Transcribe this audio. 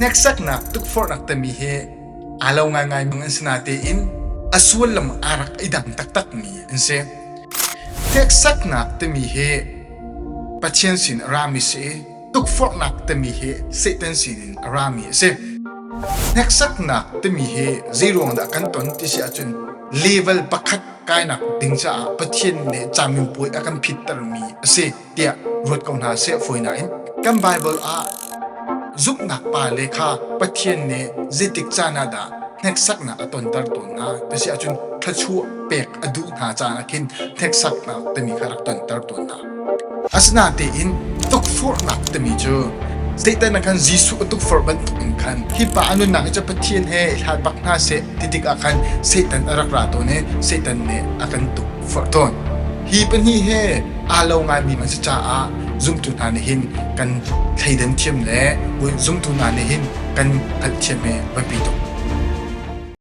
Hneksaknak tukforhnak timi hi aa lo ngaingai mi an si natein a sullam aa rak i dang taktakmi an si. Hneksaknak timi hi Pathian sin a rami si i tukforhnak timi hi Satan sinin a rami a si. Hneksaknak timi hi zeiruang dah kan ton ti si ahcun level pakhat kainak ding caah Pathian nih caminpuai a kan phittermi a si tiah ruat ko hna seh fawi nain kan Bible ah zumhnak pa le kha Pathian nih zeitik caan ah dah hneksaknak a tonter tawn hna ti si ahcun thluachuah pek a duh hna caan ah khin hneksaknak timi kha rak tonter tawn hna. Asinain tukforhnak timi cu Satan ah khan Jesuh a tukforh bantuk in khan hi pa a nunnak hi cu Pathian he i hlat bak hna seh ti tikah khan Satan a rak ra tawn i Satan nih a kan tukforh tawn. Hi pahnih he aa lo ngaimi an si caah zumtu hna nih hin kan thleidan thiam le zumtu hna nih hin kan hngalhthiam hi biapi tuk.